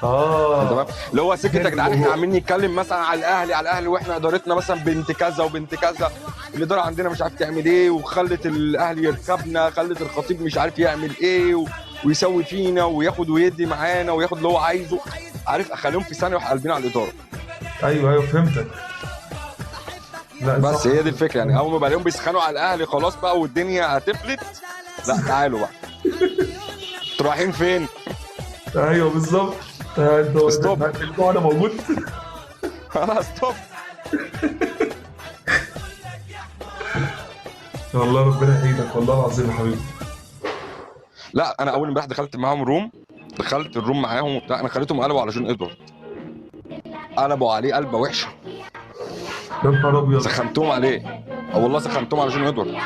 تمام، اللي هو سكة يا جدعان احنا عمالين نتكلم مثلا على الاهلي على الاهلي، واحنا ادارتنا مثلا بنت كذا وبنت كذا، الادارة عندنا مش عارف تعمل ايه، وخلت الاهلي يركبنا، خلت الخطيب مش عارف يعمل ايه ويسوي فينا وياخد ويدي معانا وياخد اللي هو عايزه، عارف؟ اخليهم في ثانية واحد قلبين على الادارة. ايوه فهمتك. لا بس صح. هي دي الفكرة يعني، اول ما بلاقيهم بيسخنوا على الاهلي خلاص بقى والدنيا هتفلت، لا تعالوا بقى، انتوا رايحين فين؟ ايوه بالظبط. stop. انا موجود. خلاص stop. والله ربنا يعينك والله العظيم يا حبيبي. لا انا اول امبارح دخلت معاهم room، دخلت ال room معاهم وبتاع، انا خليتهم قلبوا على جون ادوارد، قلبوا عليه قلبه وحشة، يا نهار ابيض، سخنتهم عليه، والله سخنتهم على جون ادوارد.